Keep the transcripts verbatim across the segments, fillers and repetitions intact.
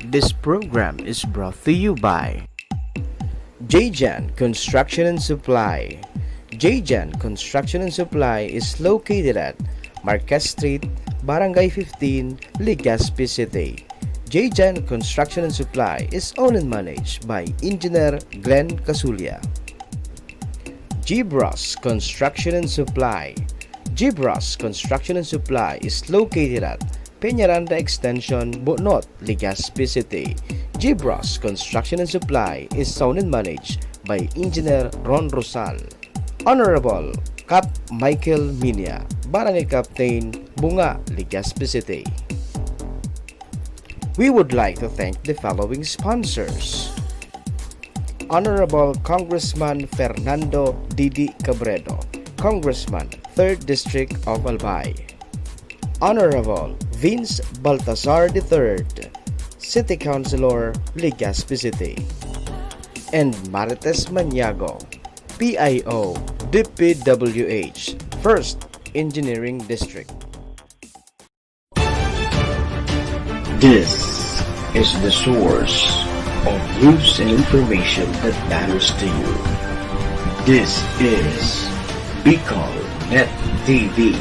This program is brought to you by J J N Construction and Supply. J J N Construction and Supply is located at Marquez Street, Barangay fifteen, Legazpi City. J J N Construction and Supply is owned and managed by Engineer Glenn Casulia. Gibras Construction and Supply. Gibras Construction and Supply is located at Peñaranda Extension, Bunot, Legazpi City. Gibras Construction and Supply is owned and managed by Engineer Ron Rosal. Honorable Cap Michael Minia, Barangay Captain, Bunga, Legazpi City. We would like to thank the following sponsors: Honorable Congressman Fernando Didi Cabredo, Congressman, Third District of Albay. Honorable Vince Baltazar the third, City Councilor, Legazpi City. And Marites Maniago, P I O, D P W H, First Engineering District. This is the source of news and information that matters to you. This is Bicol Net T V.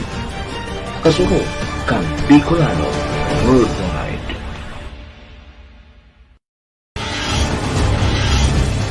Kasurog kan Bicolano Worldwide.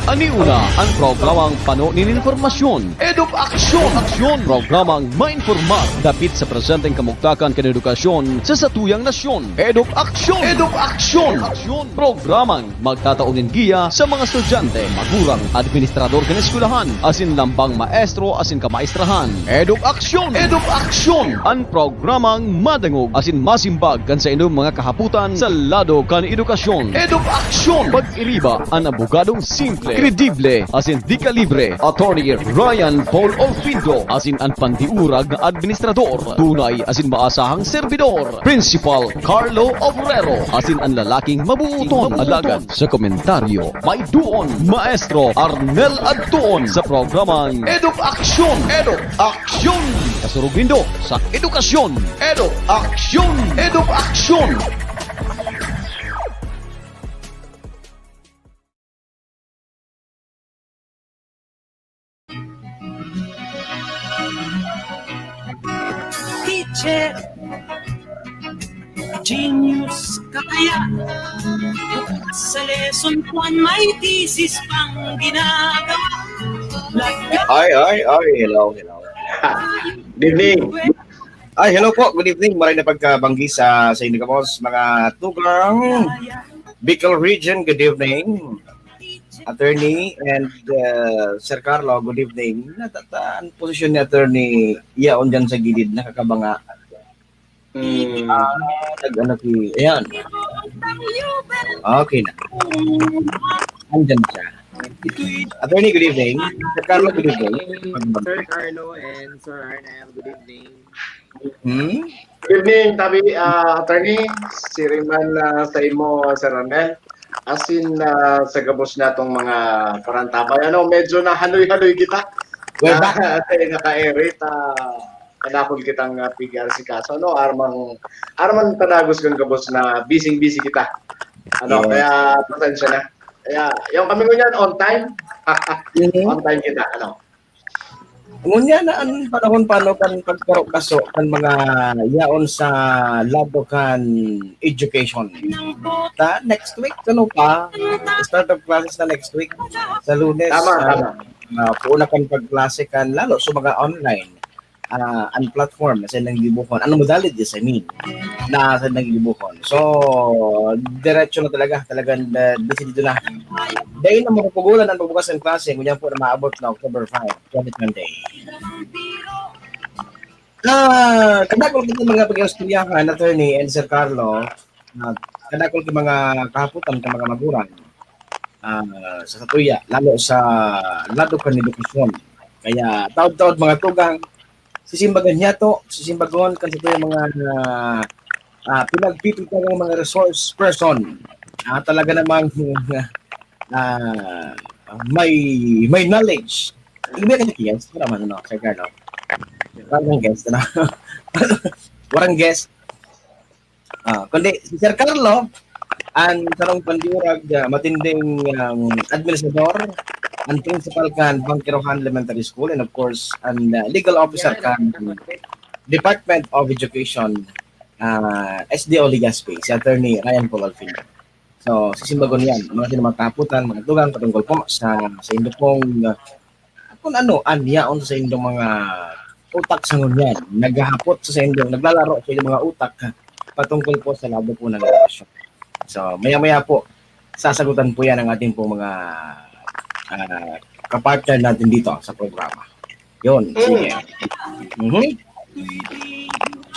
Ani una an programang pano nin impormasyon. Eduk Aksyon! Aksyon! Programang mainformar dapit sa presenteng kamugtakan kan edukasyon sa satuyang nasyon. Eduk Aksyon! Eduk Aksyon! Aksyon! Programang magtatao nin giya sa mga estudyante, magurang, administrador kan eskwelahan, asin lambang maestro asin kamaestrahan. Eduk Aksyon! Eduk Aksyon! An programang madangog asin masimbag kan saindong mga kahapotan sa lado kan edukasyon. Eduk Aksyon! Pag-iriba an abogadong simple, kredible, asin di kalibre, Attorney Ryan Paul Olfindo, asin an pandiurag na administrador, tunay asin maasahang serbidor, Principal Carlo Obrero, asin an lalaking mabuoton, alagad sa komentaryo, may duon, Maestro Arnel Adtuon sa programang Eduk Aksyon! Eduk Aksyon! Kasurog nindo sa edukasyon! Eduk Aksyon! Eduk Aksyon! Teacher, genius ka kaya? Bukas sa lesson plan, may thesis pang ginagawa. Lagyan Ay, ay, ay. Hello, hello. Good evening. Ay, hello po. Good evening. Maray na pagkabanggi sa, sa inyo, kamos, mga tugang. Bicol Region, good evening. Attorney and, uh, Sir Carlo, good evening. Natata-, ang posisyon ni Attorney yaon dyan sa gilid, nakakabanga. Hmm. Ah, nag-ano si, ayan. Okay na. Andyan siya. Attorney, good evening. Sir Carlo, good evening. Sir Carlo and Sir Arnel, good evening. Hmm? Good evening, Tabi, ah, Attorney. Siring man, ah, sa imo, Sir Arnel. As in, ah, sa gabos natong mga parantabay, ano, medyo nahaloy-haloy kita. Well, na, ba- Kaya naka-ere ta, kadakul kitang, ah, pig-arsikaso, ano, armang, armang padagos kan gabos na busy-busy kita. Ano, Yes. Kaya pasensya na. Kaya, yung kami ngunyan, on time. Mhm. On time kita, ano. Ngunyan na an panahon pa, no, kan pagkarukaso kan mga yaon sa lado kan education. Ta, next week, ano pa, start of classes na next week. Sa Lunes, Tama, ah, tama. ah, puuna kan pagklase kan, lalo sa mga online, ah, an platform na sa nanggigibuhon. Ano modalities, I mean, na sa nanggigibuhon. So, diretso na talaga, talagang, ah, desidido na. Dahil na mapupugulan ang pagbukas ng klase, ngunyan po na maabot na October five, twenty twenty. Ah, kadakul kita mga pag-istoryahan, Attorney and Sir Carlo, ah, kadakul ki mga kahapotan kan mga magurang, ah, sa satuya, lalo sa lado kan edukasyon. Kaya taod-taod, mga tugang, sisimbagan niya to, sisimbagon kan satuyang mga, ah, pinagpipintagang mga resource person. Ah, talaga namang, ah, may, may knowledge. Hindi ba kayo guest? Wala man, ano, Sir Carlo? Parang guest, ano? Parang guest. Ah, kundi si Sir Carlo, An sarong pandiurag, ah, matinding, um, administrador, an principal kan Banquerohan Elementary School, and of course, an, ah, legal officer kan Department of Education, ah, S D O Legazpi, si Attorney Ryan Paul Alfino. So, sisimbagon niyan, mga sining mga kahapotan, mga tugang, patungkol po sa, sa indo pong, ah, kung ano an yaon sa indong mga utak sa ngunyan, naghahapot sa indong, naglalaro sa indong mga utak patungkol po sa lado po ng edukasyon. So, maya-maya po, sasagutan po yan ng ating pong mga, ah, kapartner natin dito sa programa. Yun, sige. Mhm.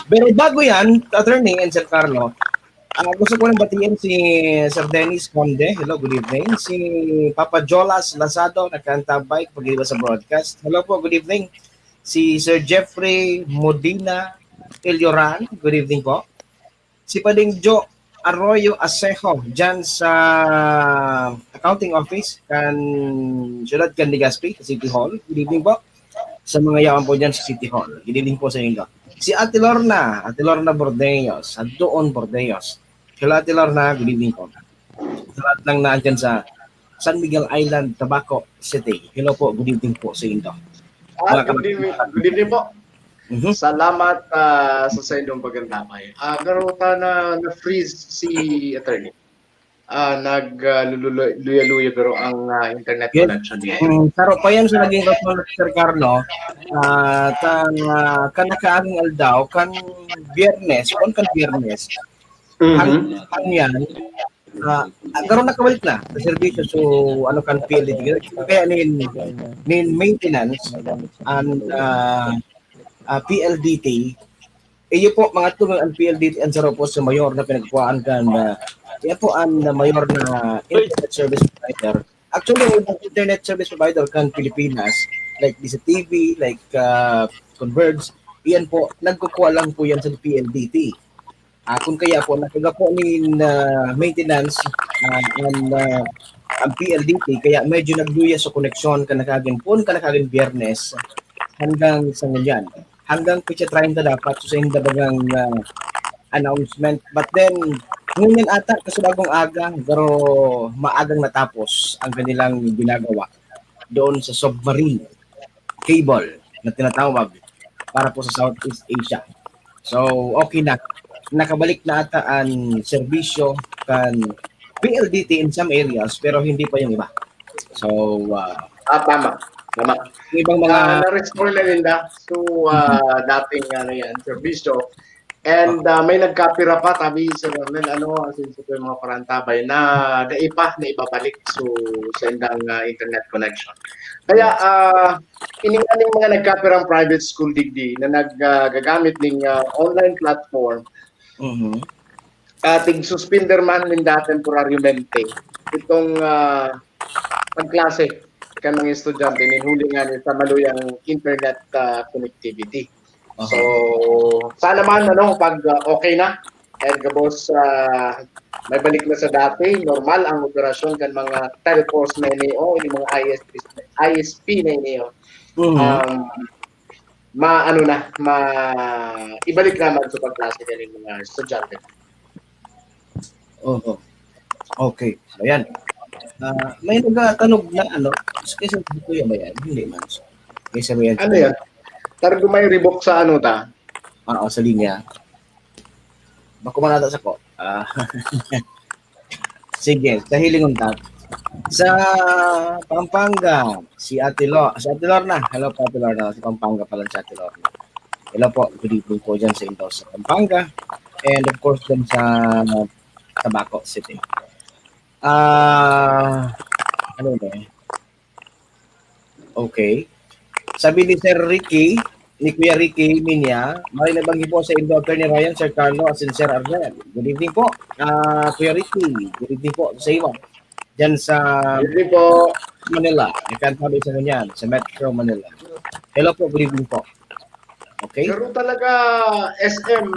Pero bago yan, Attorney and Sir Carlo, ah, gusto ko nang batiin si Sir Dennis Conde. Hello, good evening. Si Papa Jolas Lazado, nagkaantabay, pag-iba sa broadcast. Hello po, good evening. Si Sir Jeffrey Modina Elioran, good evening po. Si Pading Jo Arroyo Asejo, dyan sa accounting office, kan siyudad kan Legazpi, sa City Hall. Good evening po. Sa mga yaon po dyan sa City Hall. Good evening po sa inyo. Si Ate Lorna, Ate Lorna Bordeos, at doon Bordeos. Hello, Ate Lorna, good evening po. Sa lahat ng nandyan sa San Miguel Island, Tabaco City. Hello po, good evening po sa inyo. Ah, good evening, good evening po. Mhm. Salamat, ah, sa saindong pagandamay. Ah, garo ta na, na-freeze si attorney. Ah, nag, ah, lululoy-, luya-luya pero ang, ah, internet connection niya. Mm, saro pa yan sa naging rason, Sir Carlo. Ah, ta, ah, kan nakaaging aldaw, kan Biyernes, on kan Biyernes, Mhm. ang, ang yan, ah, ah, garo nakabalik na sa serbisyo, so, ano kan P L D T. Kaya nin, nin maintenance and, ah, ah, P L D T, iyo po, mga tugang, ang P L D T, ang saro po sa mayor na pinagkuhaan kan, ah, yan po ang mayor na internet service provider. Actually, ang ibang internet service provider kan Pilipinas, like DizTV, like, ah, Converge, iyan po, nagkukuha lang po yan sa P L D T. Ah, kung kaya po, nakaga po nin, ah, maintenance, ah, ang, ah, ang P L D T, kaya medyo nagluya sa koneksyon kan nakaaging pon, kan nakaaging Biyernes, hanggang sa ngunyan. Hanggang petsa treinta dapat, so, sa inda bagang, ah, announcement. But then, ngunyan ata, kasi bagong aga, pero maagang natapos ang kanilang ginagawa doon sa submarine cable na tinatawag para po sa Southeast Asia. So, okay na. Nakabalik na ata ang serbisyo kan P L D T in some areas, pero hindi pa yung iba. So, ah, Ah, tama. Tama. yung ibang mga Ah, na-restore na ninda. So, ah, dating, ano yan, serbisyo. And ah, may nagkapira pa, tabi sa government, ano, since ito yung mga parantabay na dai pa na ibabalik so, sa indang ah, internet connection. Kaya, ah, ini nga ning mga nagkapirang private school digdi na naggagamit ning ah, online platform, Mhm. ah, tig-suspender man ninda temporaryamente itong ah, pagklase kan mga estudyante nin huli nga ni sa maluyang internet ah, connectivity. Aha. So, sana man, ano, pag ah, okay na, and gabos ah, may balik na sa dati, normal ang operasyon kan mga telcos na ini o yung mga I S P, I S P na ini o. Mhm. Um, ma ano na, ma ibalik naman sa pagklase kan mga estudyante. Oho. Okay. So, yan. Ah, may nagtanog na, ano, kasi si Kuya ba yan? Hindi man. So, kaysa ba yan? Ano yan? Targo may ribok sa ano ta? Oo, sa linya. Bako man ata sa ko. Ah. Sige, sa hilingon ta. Sa Pampanga, si Ate Lo, si Ate Lorna. Hello po, Ate Lorna. Sa Pampanga pala si Ate Lorna. Hello po, good evening po dyan sa inyo sa Pampanga. And of course, dyan sa Tabaco City. Ah, ano ba eh? Okay. Sabi ni Sir Ricky, ni Kuya Ricky Minya, may nabanggi po sa inyo, Attorney Ryan, Sir Carlo, as in Sir Arnel. Good evening po, ah, Kuya Ricky. Good evening po sa iyo. Diyan sa Hindi po. Manila. Ikan sabi sa niyan, sa Metro Manila. Hello po, good evening po. Okay? Pero talaga, S M,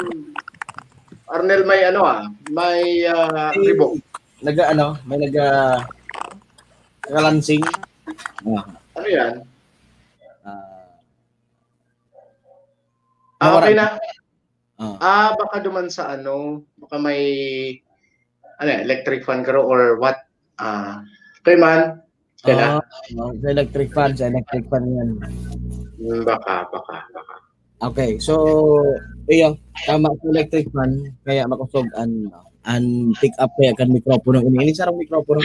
Arnel, may ano ah, may ah, ribok. Naga ano, may naga kalansing. Ah, Ano yan? ah, Ah, okay na. Ah. Ah, baka duman sa ano, baka may ano, electric fan karo or what? Ah, kay man, kaya na. Oh, oh, sa electric fan, sa electric fan yan. Hmm, baka, baka, baka. Okay, so, iyo, tama sa electric fan, kaya makosog an, an pick up kaya kan mikropono. Ini, ini sarong mikropono.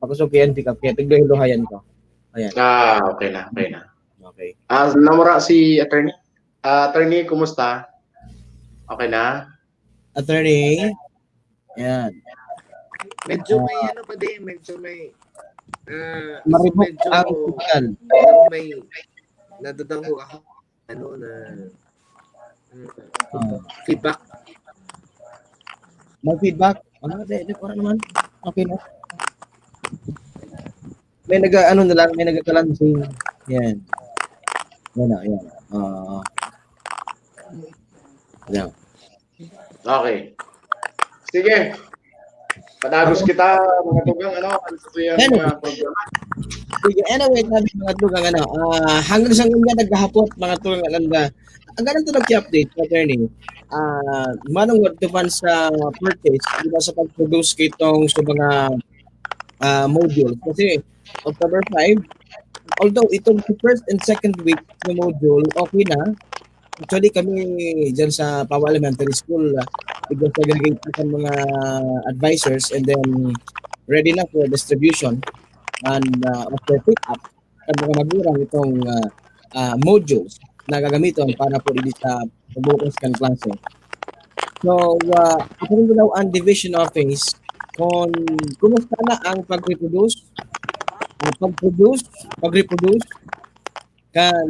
Makosog kaya an pick up, kaya tigluhay-luhayan ko. Ayan, Ah, okay na, okay na. Okay. Ah, namura si attorney. Ah, attorney, kumusta? Okay na? Attorney? Yan. Medyo may ano pa din, medyo may ah, Maribok medyo ang signal. Pero may nadadaho ako ano na mm, Ah. Feedback. May feedback? Ano, di, di, wala naman. Okay na. May nag, ano na lang, may nagkakalansing. Yan. Yan na, yan. Ah. Yan. Okay. Sige. Padagos kita, mga tugang, ano, ano sa tuyang Ano? mga programa. Sige, anyway, sabi mga tugang, ano, ah, hanggang sa ngayon naghahapot, mga tugang, ano na, ang ganun to nag-update, attorney. Ah, manong what to sa purchase, di ba, sa pag-produce kitong sa mga ah, modules. Kasi October five, although itong first and second week na module, okay na. Actually, kami dyan sa Pawa Elementary School, ah, nag-segregate na sa mga advisors and then ready na for distribution and uh, for pick up sa mga magurang itong ah, ah, modules na gagamiton para po dito sa pagbubukas kan klase. So, uh, ako rin daw ang division office kung kumusta na ang pag-reproduce, ang pag-produce, pag-reproduce kan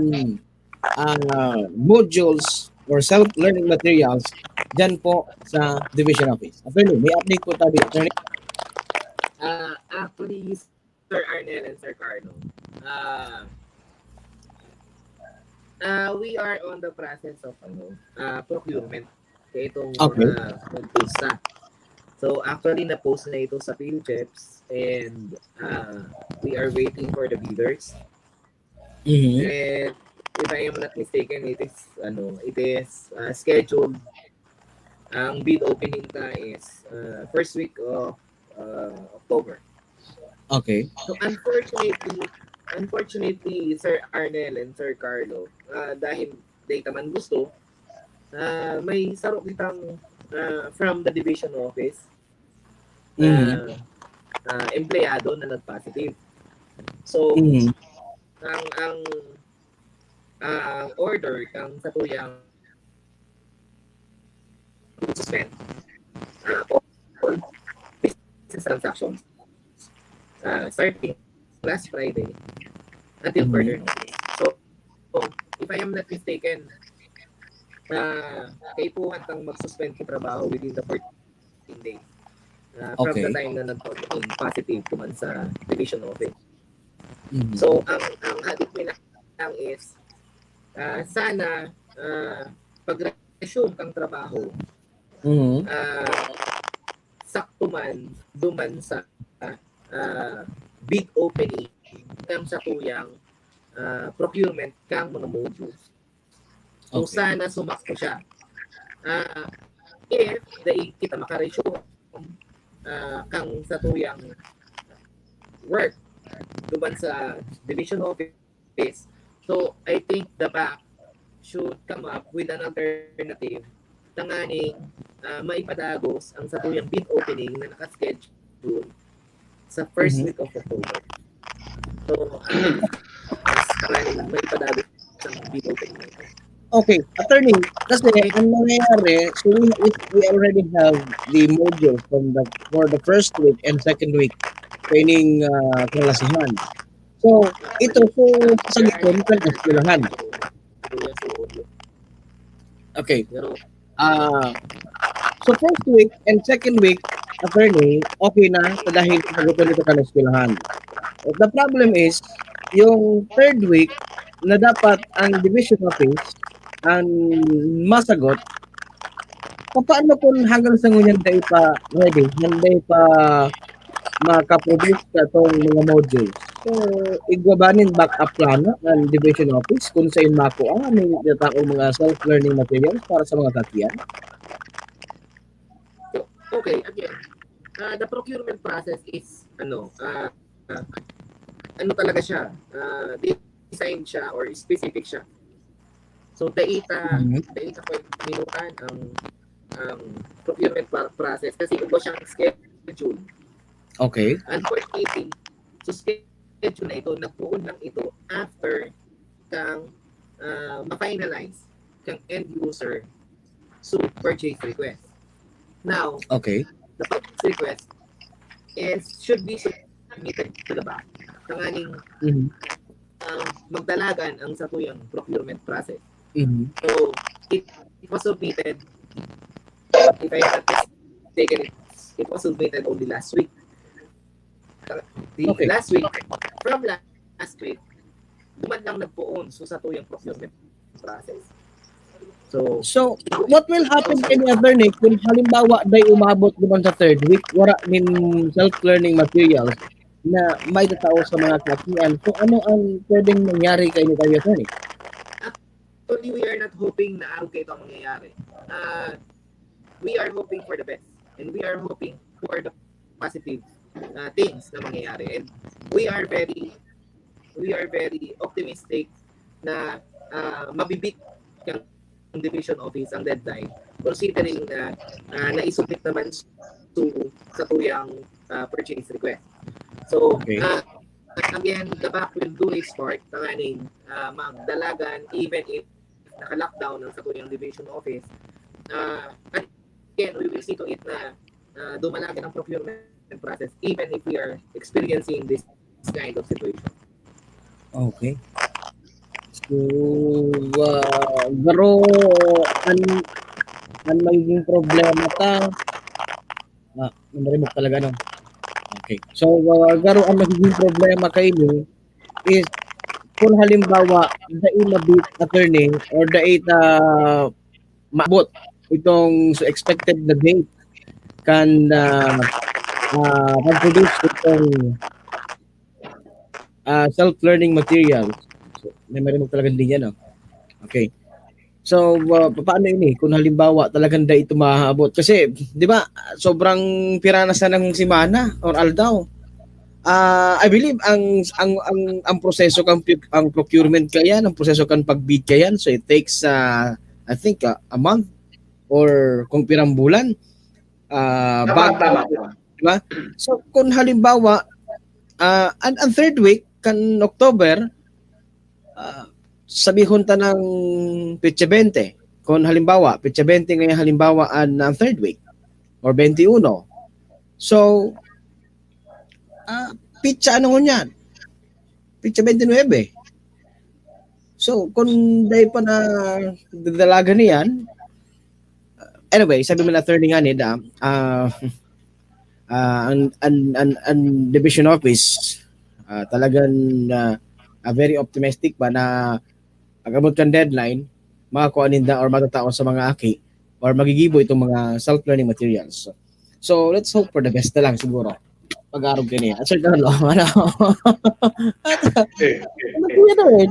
ah, modules or self-learning materials dyan po sa division office. Attorney, may update po tayo, attorney. Uh, actually, Sir Arnel and Sir Carlo, uh, uh, we are on the process of ano, uh, procurement. Kaya itong Okay. uh, umpisa. So actually, na-post na ito sa PhilCheps and uh, we are waiting for the bidders. Mhm. And if I am not mistaken, it is ano, it is uh, scheduled. Ang bid opening na is uh, first week of uh, October. Okay. So unfortunately, unfortunately, Sir Arnel and Sir Carlo, uh, dahil data man gusto, uh, may saro kitang uh, from the division office na Mhm. uh, empleyado na nag-positive. So, Mhm. ang ang ang order kang satuyang suspend uh, all business transactions uh, starting last Friday until Mhm. further notice. So, so, if I am not mistaken, uh, kaipuhan kang mag-suspend sa trabaho within the fourteen days. Uh, from Okay. the time na nag-positive ko man sa division office. Mhm. So, ang, ang habit nila lang is, ah, sana, ah, pag-resume kang trabaho, Mhm. ah, sakto man, duman sa ah, bid opening kang satuyang ah, procurement kang mga modules. So, Okay. sana sumakto siya. Ah, if the, kita makaresume ah, kang satuyang work duman sa division office, so I think the back should come up with an alternative tanganing ah, maipadagos ang satuyang bid opening na naka-schedule sa first Mhm. week of October. So, ah, tanganing maipadagos ang bid opening. Okay, attorney, kasi ang nangyayari, so we, if we already have the module from the, for the first week and second week training uh, klasihan. So, ito, so, sa gitna, kan eskwelahan. Okay. Pero, Ah, so first week and second week, attorney, okay na sa dahil sa gusto nito kan eskwelahan. But the problem is, yung third week na dapat ang division office ang masagot, paano kung hanggang sa ngunyan dai pa ready, dai pa makaproduce sa itong mga modules? So, igwa ba nin backup plano ang division office kung sa makua ang mga self-learning materials para sa mga katiyan? Okay, again. ah, the procurement process is, ano, ah, ah, ano talaga siya, ah, designed siya or specific siya. So, dai ta, Mhm. dai ta pwede minutan ang, ang procurement pa-, process kasi iba siyang schedule. Okay. Unfortunately, so schedule na ito, nagpoon lang ito after kang, ah, ma-finalize kang end user so purchase request. Now, Okay. the purchase request is should be submitted to the bank. Tanganing Mhm. um, magdalagan ang satuyang procurement process. Mhm. So, it, it was submitted, if I'm not mistaken, it, it was submitted only last week. The Okay. last week, from la-, last week, duman lang nagpoon so satuyang procurement process. So, So, what will happen kini, attorney, kung halimbawa dai umabot duman sa third week, wala nin self-learning materials na maitatao sa mga kaakian? So, ano ang pwedeng mangyari kaini, attorney? Actually, we are not hoping na arog kaito ang mangyayari. Ah, we are hoping for the best. And we are hoping for the positive, ah, things na mangyayari. And we are very, we are very optimistic na, ah, mabibit ang division office ang deadline, considering na, ah, naisubmit naman su-, satuyang, ah, purchase request. So, Okay. ah, again, the bank will do its part, tanganing, ah, magdalagan, even if naka-lockdown ang satuyang division office. Ah, again, we will see to it na, ah, dumalagan ang procurement process, even if we are experiencing this kind of situation. Okay. So, ah, garo, an, an magiging problema ta, ah, namaribok talaga, no? Okay. So, ah, garo, an magiging problema kaini is kung halimbawa, dai mabit, attorney, or dai ta maabot itong sa expected na date kan, ah, ah, pag-produce itong, ah, self-learning materials. So, may marimog talagang linya, no? Okay. So, ah, paano ini kung halimbawa talagang dai ito maabot? Kasi, di ba, sobrang pira na sanang semana or aldaw. Ah, I believe ang, ang, ang, ang proseso kan pu-, ang procurement kayan, ang proseso kan pag-bid kayan, so it takes, ah, I think, ah, a month or kung pirang bulan. Ah, Tama, bago, tama, tama. di ba? So, kung halimbawa, ah, ang, ang third week kan October, ah, sabihon ta ng petsa bente. Kung halimbawa, petsa bente ngayon halimbawa an, ang third week or twenty-one. So, ah, petsa ano ngunyan? Petsa twenty-nine. So, kung dai pa nadadalagan niyan, anyway, sabi mo na, attorney, nga ni da, ah, ah, ang, ang, ang, ang division office, ah, talagang, ah, ah, very optimistic ba na pag-abot kan deadline, makakuha ninda or matatao sa mga aki or magigibo itong mga self-learning materials. So, let's hope for the best na lang siguro. Pag-arog ka niya. Sir Carlo, ano? Okay, okay, Ano okay. po yun, eh?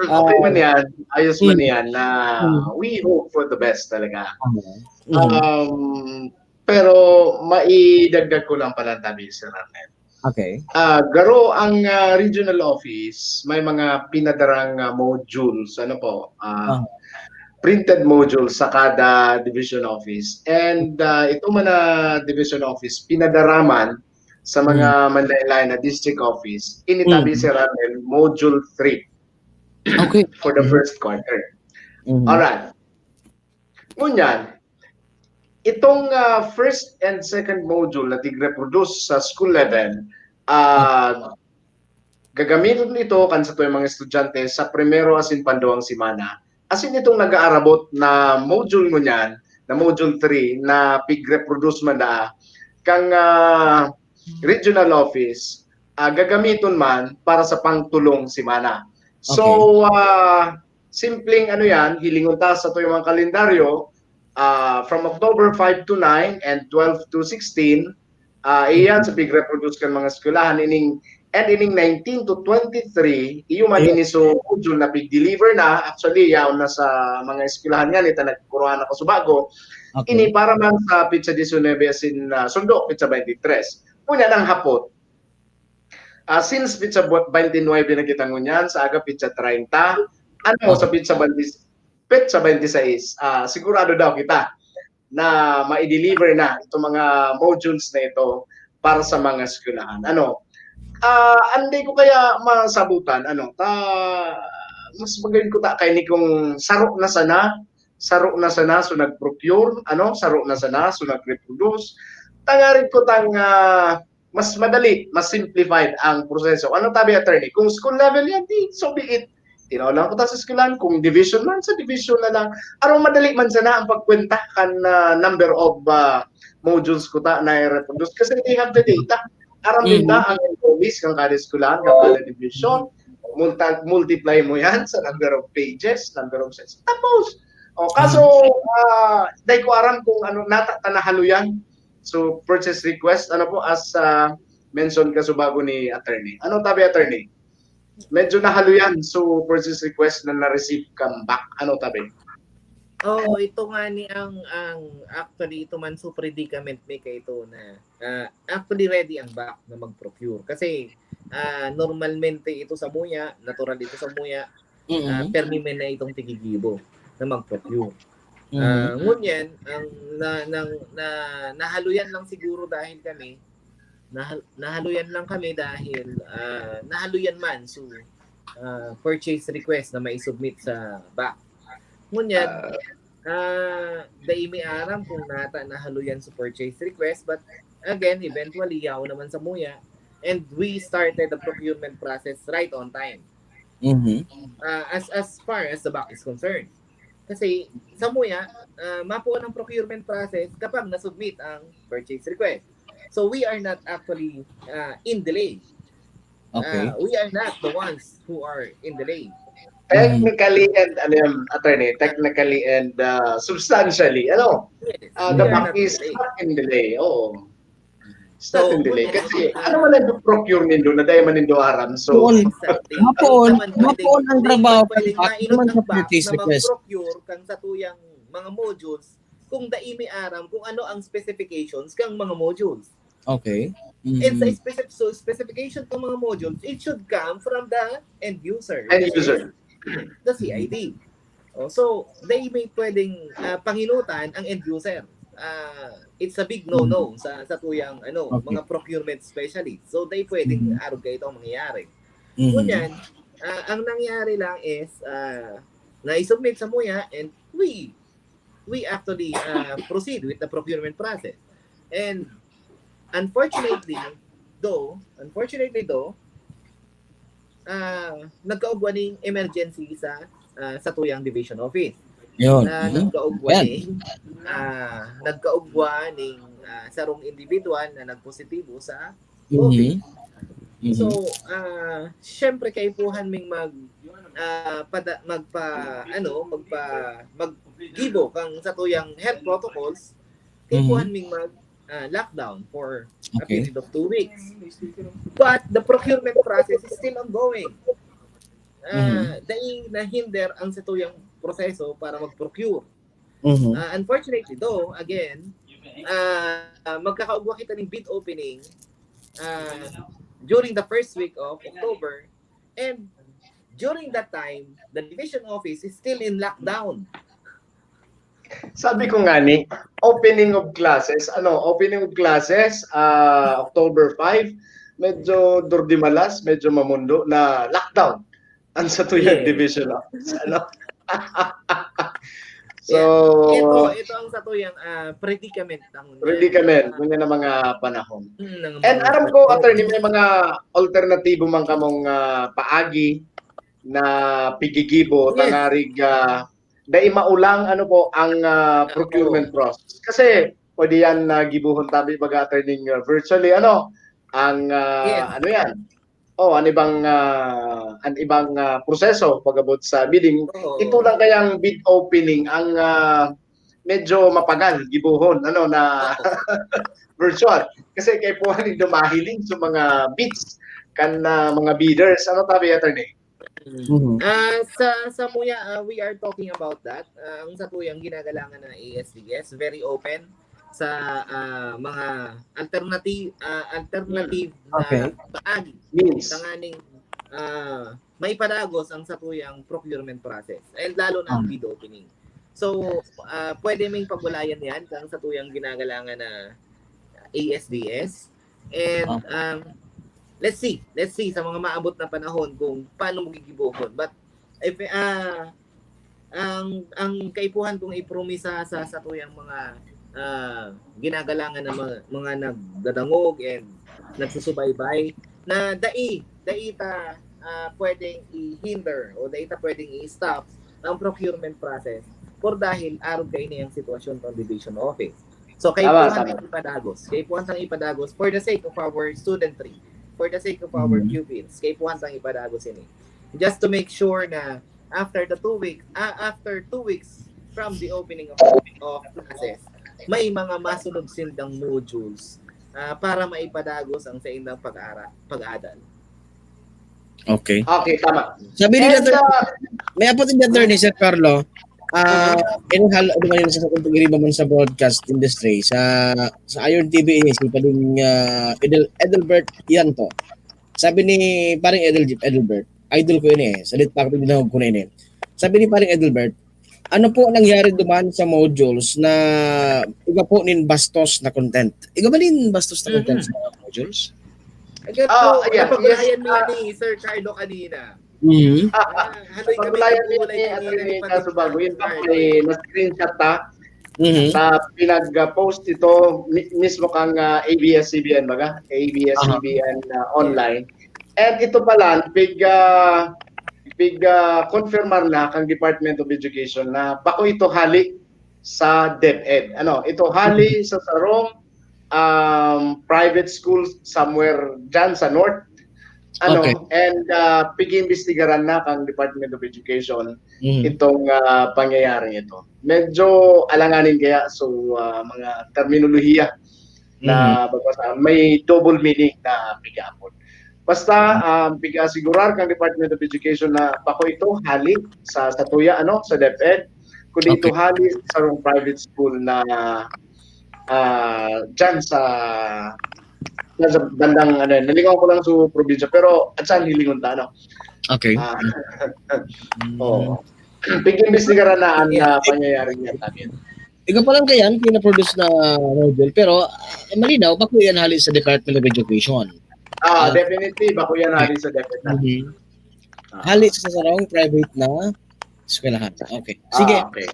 Okay man yan, ayos man Mm. yan na Mm. we hope for the best talaga. Ano? Mm. Um, pero maidagdag ko lang pala tabi, Sir Arnel. Okay. Ah, garo ang ah, regional office, may mga pinadarang ah, modules, ano po, ah, Ah. printed modules sa kada division office. And ah, ito man na division office, pinadara man sa mga manlain-lain na district office, initabi Mm. si Ramel, module three Okay. for the Mhm. first quarter. Mhm. Alright. Ngunyan, itong ah, first and second module na tig-reproduce sa school level, ah, gagamiton ito kan satuyang mga estudyante sa primero asin panduwang semana. Asin itong nag-aarabot na module ngunyan, na module three, na pig-reproduce man daa, kang ah, regional office, ah, gagamiton man para sa pangtulong semana. So, ah, simpleng ano yan, hilingon ta sa tuyong mga kalendaryo, ah, from October five to nine and twelve to sixteen, ah, iyan sa pig-reproduce kan mga eskwelahan, ining And ining nineteen to twenty-three, iyo man ini so module na pig-deliver na, actually, yaon na sa mga eskwelahan nga, nita nagkuruhan ako sa bago. Ini para man sa pitsa diecinuebe asin, ah, sundo, pitsa twenty-three. Ngunyan ang hapot, ah, since pitsa bu-, twenty-nine na kita ngunyan, sa aga pitsa treinta, ano, sa pitsa twenty, pitsa twenty-six, ah, sigurado daw kita na mai-deliver na itong mga modules na ito para sa mga eskwelahan. Ano, ah, anday ko kaya masabutan, ano, ta, mas magayon ko ta kaini kung saro na sana, saro na sana so nag-procure, ano, saro na sana so nag-reproduce. Tangarig ko tang, ah, mas madali, mas simplified ang proseso. Ano tabi, attorney? Kung school level yan, di, so be it. Tinaw lang ko ta sa eskwelahan. Kung division man, sa division na lang. Aron madali man sana ang pagkwenta kan, ah, number of, ah, modules ko ta na i-reproduce. Kasi they have the data. Aram din ta ang enrollees kan kada eskwelahan, kan kada division. Multa-, multiply mo yan sa number of pages, number of sets. Tapos, oh, kaso, ah, dai ko aram kung ano, nata ta nahaloyan. So, purchase request, ano po, as, ah, mention ka so bago ni attorney. Ano tabi, attorney? Medyo nahaloyan so purchase request na na-receive kan back. Ano tabi? Oo, ito nga ni ang, ang actually, ito man so predicament mi kaito na, ah, actually ready ang back na mag-procure. Kasi, ah, normalmente ito samuya, natural ito samuya, ah, permi man na itong tigigibo na mag-procure. Ah, ngunyan, ang na, nang, na, nahaloyan lang siguro dahil kami, nahal-, nahaloyan lang kami dahil, ah, nahaloyan man so, ah, purchase request na mai-submit sa back. Ngunyan, ah, dai mi aram kung nata nahaloyan so purchase request, but again, eventually, yaon naman samuya. And we started the procurement process right on time. Mhm. Ah, as, as far as the back is concerned. Kasi, samuya, ah, mapuon ang procurement process kapag na-submit ang purchase request. So, we are not actually, ah, in delay. Okay. Ah, we are not the ones who are in delay. Technically and, ano yan, attorney, technically and, ah, substantially, ano, Yes, ah, we the are back not is in delay. not in delay. Oo. It's So, not in delay. ngunyan, Kasi, ah, ano man ang procure nindo, na dai man nindo aram. So, Doon, Exactly. mapoon, Di man pwedeng, mapoon ang di trabaho man pwedeng kan back, mainot naman ang sa back purchase na request. Mag-procure kang satuyang mga modules kung dai mi aram kung ano ang specifications kang mga modules. Okay. And sa Mhm. specific, so specification kang mga modules, it should come from the end user, End which is user. the C I D. Oh, so, dai mi pwedeng, ah, panginutan ang end user. Ah, it's a big no-no sa, satuyang, ano, Okay. mga procurement specialist. So, dai pwedeng Mhm. arog kaito ang mangyayari. Mhm. Ngunyan, ah, ang nangyari lang is, ah, na-submit samuya and we, we actually, ah, proceed with the procurement process. And unfortunately, though, unfortunately though, ah, nagkaugwa ning emergency sa, ah, satuyang division office. Yun. Na Mhm. nagkaugwa Yan. ning, ah, nagkaugwa ning, ah, sarong individual na nagpositibo sa Mhm. COVID. Mhm. So, ah, syempre, kaipuhan ming mag, ah, pada-, magpa-, ano, magpa-, maggibo kang satuyang health protocols, kaipuhan Mhm. ming mag, ah, lockdown for a Okay. period of two weeks. But the procurement process is still ongoing. Ah, Mhm. dai nahinder ang satuyang proseso para mag-procure. Mhm. Ah, unfortunately though, again, ah, magkakaugwa kita ning bid opening, ah, during the first week of October, and during that time, the division office is still in lockdown. Sabi ko nga ni, opening of classes, ano, opening of classes, ah, October five, medyo durdimalas, medyo mamundo na lockdown ang satuyang Yes. division office, ano. So, Ito, ito ang satuyang, ah, predicament na ngunyan. predicament, ngunyan na mga panahon. Hmm, ng And mga aram ko, attorney, may mga alternatibo man kamong, ah, paagi na pigigibo, Yes. tangarig, ah, dai maulang, ano po, ang, ah, Ah, procurement process. Kasi pwede yan na gibuhon tabi, baga, attorney, uh, virtually, ano, ang, ah, Yes. ano yan? Oh, ang ibang, ah, ang ibang, ah, proseso pag-abot sa bidding. Oo. Ito lang kayang bid opening ang, ah, medyo mapagal gibuhon, ano, na Oo. virtual. Kasi kaipuhan nindo mahiling sa mga bids kan, ah, mga bidders. Ano tabi, attorney? Mhm. Ah, sa samuya, ah, we are talking about that. Ah, ang satuyang ginagalangan na A S D S, very open sa, ah, mga alternative, ah, alternative na Okay. paagi Means. tanganing, ah, maipadagos ang satuyang procurement process, and lalo na ang Ah. bid opening. So, ah, pwede ming pagwalayan yan kang satuyang ginagalangan na A S D S. And, Ah. um, let's see, let's see sa mga maabot na panahon kung paano mo gigibohon. But if, ah, ang, ang kaipuhan kong ipromisa sa satuyang mga, ah, ginagalangan ng mga, mga nagdadangog and nagsusubaybay na dai, dai ta, ah, pwedeng i-hinder o dai ta pwedeng i-stop ang procurement process por dahil arog kaini ang sitwasyon ng division office. So, kaipuhan Tama, tang ipadagos. Kaipuhan tang ipadagos for the sake of our studentry, for the sake of our Mhm. pupils. Kaipuhan tang ipadagos ini. Just to make sure na after the two weeks, ah, after two weeks from the opening of, of classes, may mga masunod sindang modules, ah, para maipadagos ang saindang pag-ara-, pag-adal. Okay. Okay, tama. Sabi ni And, Doctor, ah, may apod ni Doctor ni Sir Carlo. Ah, ini hal-, ano man yun sa kung pag-iriba man sa broadcast industry, sa, sa Iron T V, si Pading, ah, Edel-, Edelbert Yanto. Sabi ni Parang Edel-, Edelbert, idol ko ini eh. Salit pa ako, pinahog ko na ini. Sabi ni Parang Edelbert, ano po nangyari duman sa modules na iba po nin bastos na content? Iba ba nin bastos na content Mhm. sa mga modules? Again Ah, po, yeah, napagulayan yes, mo ah. ni Sir Carlo kanina. Mhm. Ah, haloy kami Pagulayan sa niya gulay ni kanina Attorney ni Kaso Bago, yun pa Carlo. May na-screenshot ta. Mhm. Sa pinag-post ito, mi-, mismo kang, ah, A B S C B N, baga? A B S C B N, ah, online. And ito pala, pig, ah, pig, ah, confirmar na kang Department of Education na bako ito hali sa DepEd. Ano, ito hali sa sarong, um, private school somewhere dyan sa north. Ano, Okay. And, ah, pig-iimbestigaran na kang Department of Education Mhm. itong, ah, pangyayaring ito. Medyo alanganin kaya, so, ah, mga terminolohiya na Mhm. bagbasa, may double meaning na pig-aapod. Basta, um, pig-asigurar kang Department of Education na bako ito hali sa, sa tuya, ano, sa DepEd, kundi ito Okay. hali sa sarong private school na, ah, dyan sa, sa bandang, ano, nalingaw ko lang sa probinsya, pero at saan hilingon ta, ano? Okay. Ah, Mm. Oo. Pig-imbestigaran na ang, Yeah. ah, pangyayari niya, tabi. Ikaw pa lang kaya ang pinaproduce na module, pero, ah, malinaw, bako yan hali sa Department of Education. Ah, Ah. Definitely, bako yan hali sa DepEd. Mhm. Hali sa sarong private na eskwelahan. Okay. Sige. Ah, okay.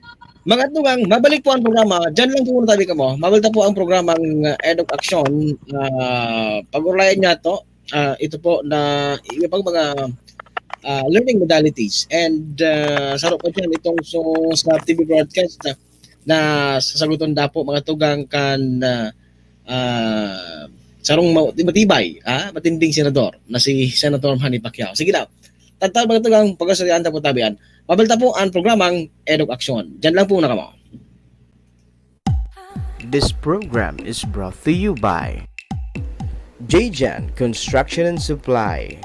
Mga tugang, mabalik po ang programa. Diyan lang po muna tabi kamo. Mabalik po ang programang, uh, Eduk Action. Ah, pag-ulayan niya to, ah, ito po na iba pang mga, ah, learning modalities. And, ah, saro pa dyan itong so, sa T V broadcast na, na sasagutan da po mga tugang kan, ah, ah, sarong ma-, matibay, ah, matinding senador na si Senator Manny Pacquiao. Sige daw. Tantan mga tugang, pag-asurihan ta po tabian. Mabalik ta po ang programang Eduk Action. Diyan lang po na kamo. This program is brought to you by J J N Construction and Supply.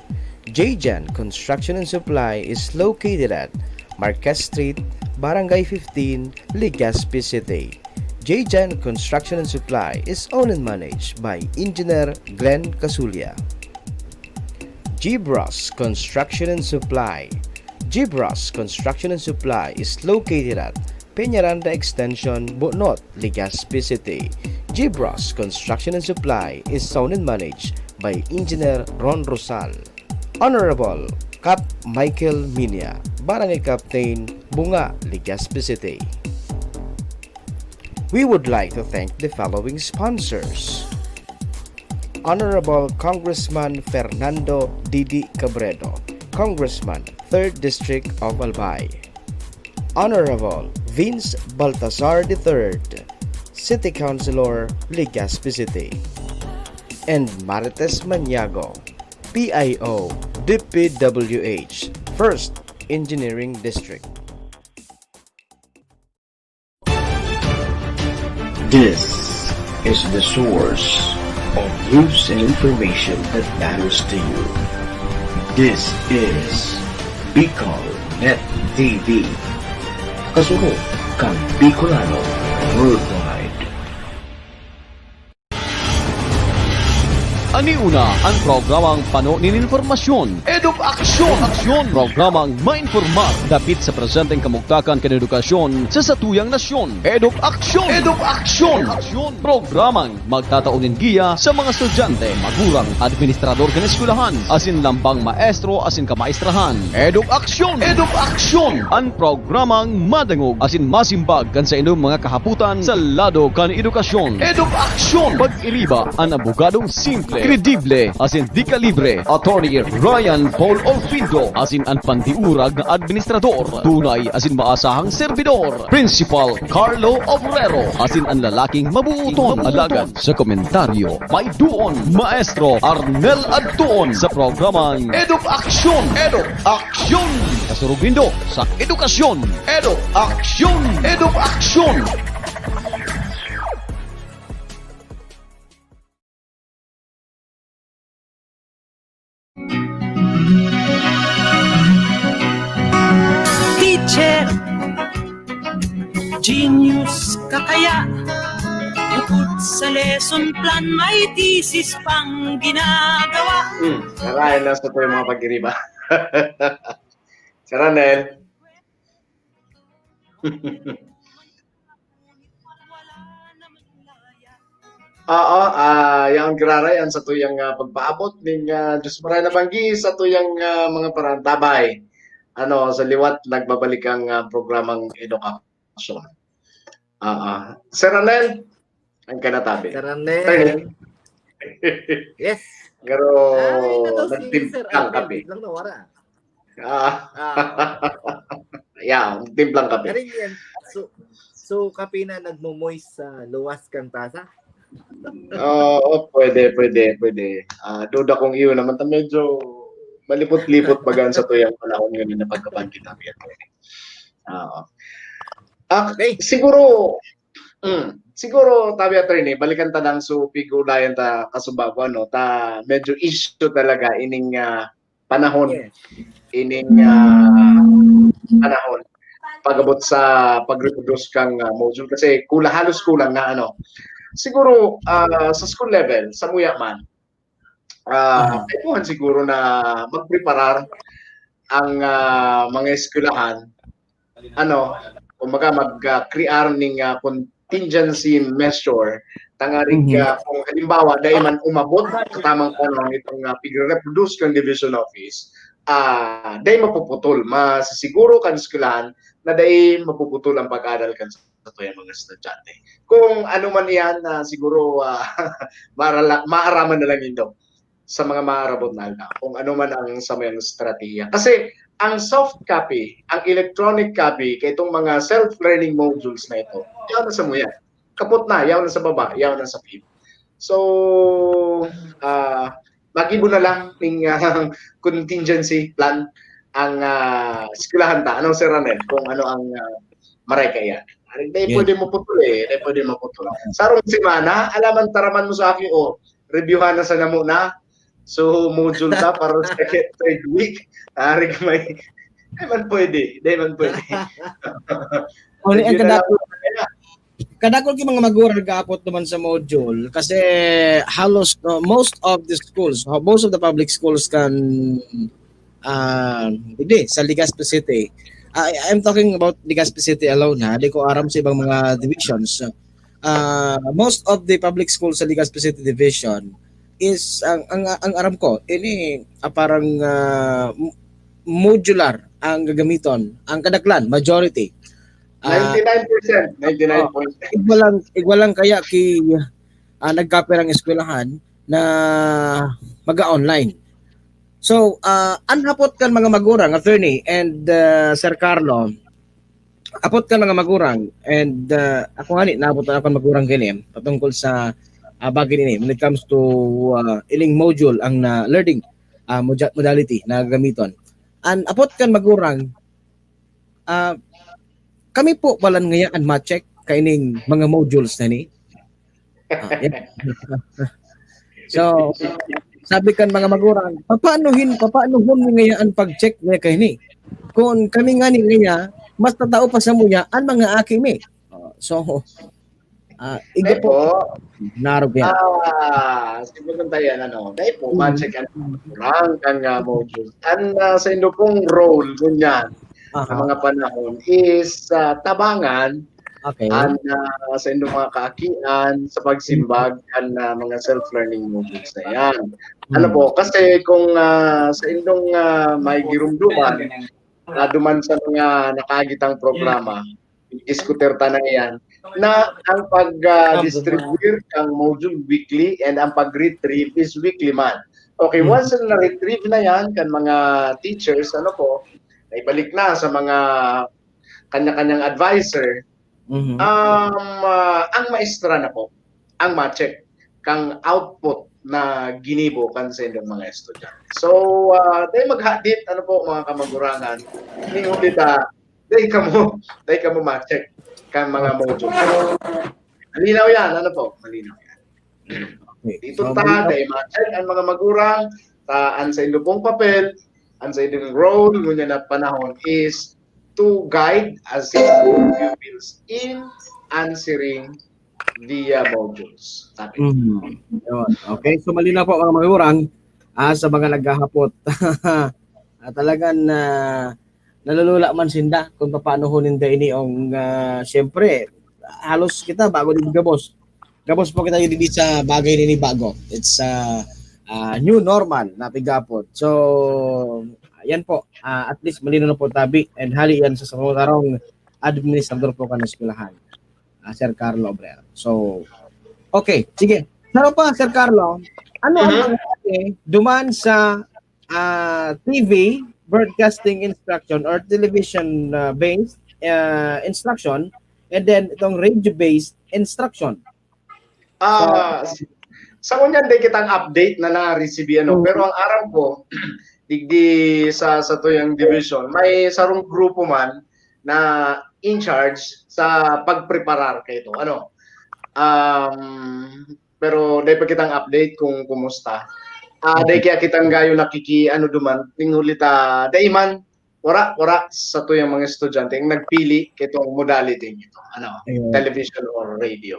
J J N Construction and Supply is located at Marquez Street, Barangay fifteen, Legazpi City. J J N Construction and Supply is owned and managed by Engineer Glenn Casulia. Gibras Construction and Supply. Gibras Construction and Supply is located at Peñaranda Extension, Bunot, Legazpi City. Gibras Construction and Supply is owned and managed by Engineer Ron Rosal. Honorable Cap Michael Minia, Barangay Captain, Bunga, Legazpi City. We would like to thank the following sponsors: Honorable Congressman Fernando Didi Cabredo, Congressman, Third District of Albay. Honorable Vince Baltazar the third, City Councilor, Legazpi City. And Marites Maniago, P I O, D P W H, First Engineering District. This is The Source. News and information that matters to you. This is Bicol Net T V. Kasunod kan Bicolano Worldwide. Ani una an programang pano nin impormasyon, Eduk Aksyon. Aksyon. Programang mainformar dapit sa presenteng kamugtakan kan edukasyon sa satuyang nasyon. Eduk Aksyon. Eduk Aksyon. Aksyon. Programang magtatao nin giya sa mga estudyante, magurang, administrador kan eskwelahan, asin lambang maestro asin kamaestrahan. Eduk Aksyon. Eduk Aksyon. An programang madangog asin masimbag kan saindong mga kahapotan sa lado kan edukasyon. Eduk Aksyon. Pag-iriba an abogadong simple, kredible, asin di kalibre, Attorney Ryan Paul Olfindo, asin an pandiurag na administrador, tunay asin maasahang serbidor, Principal Carlo Obrero, asin an lalaking mabuoton, alagad sa komentaryo, may duon, Maestro Arnel Adtuon sa programang Eduk Aksyon. Eduk Aksyon. Kasurog nindo sa edukasyon. Eduk Aksyon. Eduk Aksyon. Teacher, genius ka kaya? Bukod sa lesson plan, may thesis pang ginagawa. Hmm, sarayan na sa mga pag-iriba. Sir Arnel. Oo, ah, yaon giraray an satuyang, ah, pagpaabot ning, ah, Diyos maray na banggi sa tuyang, ah, mga parantabay. Ano, sa liwat nagbabalik ang, ah, programang Edukasyon. Oo. Sir Arnel, ang kanatabi. Sir Arnel. Attorney. Yes. Pero Ay, nato si nagtimplang Sir Arnel, kape. Biglang nawara. Ah. Ah. Yeah, timplang kape. Karing yan. So, so kape na nagmo-moist sa luwas kang tasa? Oo, pwede, pwede, pwede. Ah, duda kung iyo naman ta medyo malipot-lipot baga an satuyang panahon ngayon na pagkaban kita, Attorney. Oo. Ah, Okay. siguro, mm, siguro, tabi, Attorney, balikan ta lang, so, pigulayan ta kasubago, ano, ta medyo issue talaga ining, ah, panahon, Yes. ining, ah, panahon pag-abot sa pag-reproduce kang, ah, module. Kasi kula-, halos kulang na, ano. Siguro, ah, sa school level, samuya man, ah, Mhm. kaipuhan siguro na magpreparar ang, ah, mga eskwelahan, ano, kumbaga mag, ah, crear ning, ah, contingency measure, tangarig, Mhm. ah, kung halimbawa, dai man umabot sa tamang panahon itong, ah, pigre-reproduce kan division office, ah, dai mapuputol. Masisiguro kan eskwelahan na dai mapuputol ang pag-aral kan satuyang mga estudyante. Kung ano man iyan, ah, siguro, ah, maarala-, maaraman na lang nindo sa mga maarabot na aldaw, kung ano man ang samuyang estratehiya. Kasi ang soft copy, ang electronic copy, kay itong mga self-learning modules na ito, yaw na samuya. Kapot na, yaw na sa baba, yaw na sa P I P. So, ah, magibo na lang ning, ah, contingency plan ang, ah, eskwelahan ta. Ano, Sir Ranel, kung ano ang, ah, maray kaiyan? Aring dai Yes. pwede maputol eh, dai pwede maputol. Sarong semana, alaman taraman mo sa akin, oh, reviewhan na sana muna. So, module ta para sa second, third week. Aring may, dai man pwede, dai man pwede. Only ang Review na lang. kadako-, kadakol ki mga magurang nag-aapot naman sa module kasi halos, uh, most of the schools, uh, most of the public schools kan, ah, digdi, sa Legazpi City. I, I'm talking about Legazpi City alone, ha. Di ko aram sa ibang mga divisions. Ah, most of the public schools sa Legazpi City Division is, ang, ang, ang aram ko, ini, ah, parang, ah, m-, modular ang gagamiton, ang kadaklan, majority. Ah, Ninety-nine percent, ninety-nine point. igwa lang, igwa lang kaya ki, ah, nagkapirang eskwelahan na maga-online. So, ah, an hapot kan mga magurang, attorney, and, ah, Sir Carlo, hapot kan mga magurang, and, ah, ako ngani, naabot na ako kan magurang kini, patungkol sa, ah, bagay ini, when it comes to, ah, ining module, ang na learning, ah, moja-, modality na gagamiton. An hapot kan magurang, ah, kami po palan ngaya an ma-check kaining mga modules na ni? Ah, yeah. So, sabi kan mga magurang, "Papaano hin-, papaano hon mi ngaya an pag-check niya kaini? Kun kami ngani ngaya, mas tatao pa samuya an mga aki mi." Oh, so, ah, igo Dai po, narog yan. Ah, simutan tayo yan, ano. Dai po, Mm. ma-check an kurang kan nga modules. An, ah, sa indo pong role, ngunyan, sa Aha, mga panahon is, ah, tabangan okay. an, ah, sa indong mga kaakian sa pagsimbag an, ah, mga self-learning modules na yan. Ano Mm. po, kasi kung, ah, sa indong, ah, may girumduman, ah, duman sa mga nakaagitang programa, diskutir ta na yan, na ang pag, ah, distribute ng module weekly and ang pag-retrieve is weekly man. Okay, Mm. once na na-retrieve na yan kan mga teachers, ano po, naibalik na sa mga kanya-kanyang advisor, Mhm. um, ah, ang maestra na po ang ma-check kang output na ginibo kan sa indong mga estudyante. So, ah, dai maghadit, ano po, mga kamagurangan, ning huli ta, dai kamo, dai kamo ma-check kan mga Okay. module. Malinaw yan, ano po? Malinaw yan. Okay. Dito So, ta, malinaw. Dai ma-check ang mga magurang, ta, an sa indo pong papel, an sa indong role, ngunyan na panahon is to guide, assist your pupils in answering the, uh, modules. Sabi. Mm. Yun. Okay, so malinaw po, mga magurang, ah, sa mga naghahapot. Ah, talagang, ah, nalulula man sinda kung papaano ho ninda ini ang, ah, siyempre, halos kita bago din gabos. Gabos po kita didi sa bagay na ini bago. It's, ah, ah, new normal na pigapot. So, yan po. Ah, at least malinaw na po tabi and hali yan sa sarong administrador po kan eskwelahan, ah, Sir Carlo Obrero. So, okay, sige. Saro pa, Sir Carlo, ano ang Mhm. mangyayari duman sa, ah, T V broadcasting instruction or television, ah, based, ah, instruction, and then itong radio-based instruction? Ah, sa ngunyan, dai kitang update na na-receive, ano, Mm. pero ang aram ko, digdi sa, sa tuyang division, may sarong grupo man na in charge sa pagpreparar kaito, ano. Um, pero dai pa kitang update kung kumusta. Ah, dai kaya kitang gayo nakiki-, ano, duman, ning huli ta, dai man, wara, wara sa tuyang mga estudyante ang nagpili kitong modality nito, ano, Ayun. television or radio.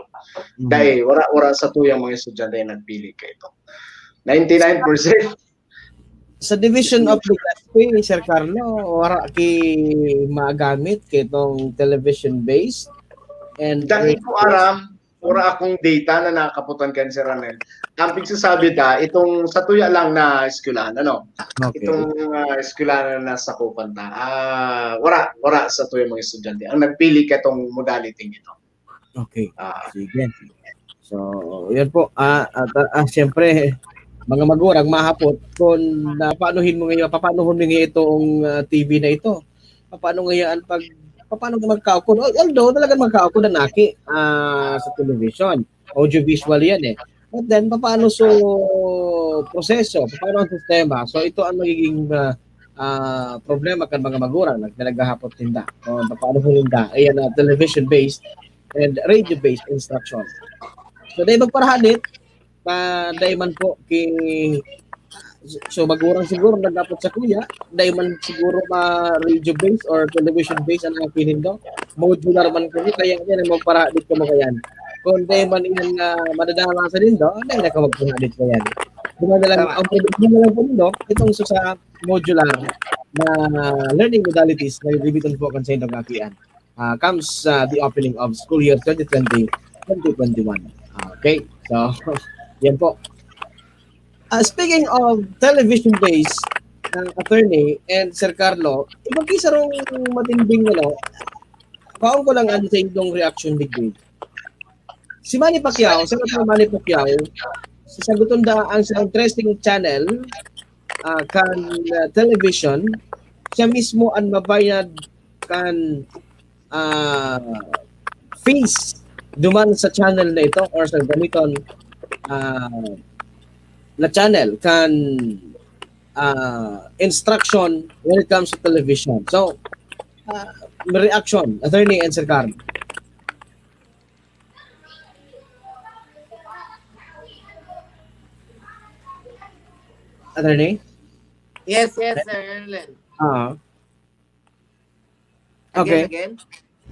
Mhm. Dai, wara, wara sa tuyang mga estudyante ang nagpili kaito. Ninety-nine percent. Sa Division of Legazpi, Sir Carlo, wara ki magamit kitong television-based and Dai ko aram, wara akong data na nakaputan kan Sir Ranel. Ang pigsasabi ta, itong sa tuya lang na eskwelahan, ano? Okay. Itong, ah, eskwelahan na nasakupan ta. Ah, wara, wara sa tuya mga estudyante. Ang nagpili katong modality nito. Okay. Ah, Sige. So, yun po. Ah, at, ah, ah, siyempre, mga magurang mahapot kung, ah, papaanohin mo ngayon, papaanohon mo ngayon itong, ah, T V na ito. Papaano ngayon pag, papaano magkaukod? Al-, although talagang magkaukod ang aki, ah, sa television. Audiovisual yan eh. But then, papaano so proseso? Paano ang sistema? So, ito ang magiging, ah, ah, problema kan mga magurang na naghahapot ninda. O, papaano po ninda? Ayan, ah, television-based and radio-based instruction. So, dai magparahadit, pa, dai man po ki, so, magurang siguro nagdapot sa kuya, dai man siguro ma radio-based or television-based ang aki nindo. Modular man kamo, kaya yan ang magparahadit kamo kayan. Kung dai man yan, ah, madadala sa nindo, dai na ka magparahadit kayan. Di ba na lang, Tama. Ang problema na lang po nindo, itong sa, sa modular na learning modalities na gagamitan po kan sa indong akian. Ah, comes, ah, the opening of school year twenty twenty, twenty twenty-one. Okay, so, yan po. Ah, speaking of television-based, ah, attorney and Sir Carlo, ibang kisa rong matinding, ano, paon ko lang ano sa indong reaction digdi. Si Manny Pacquiao, Senator Manny Pacquiao, sasaguton da ang sa tracing channel, ah, kan, ah, television, siya mismo ang mabayad kan, ah, fees duman sa channel na ito or sa gamiton, ah, na channel kan, ah, instruction when it comes to television. So, ah, reaction, attorney and Sir Carl. Attorney? Yes, yes, Sir Erlen. Ah. Again, Okay. Again?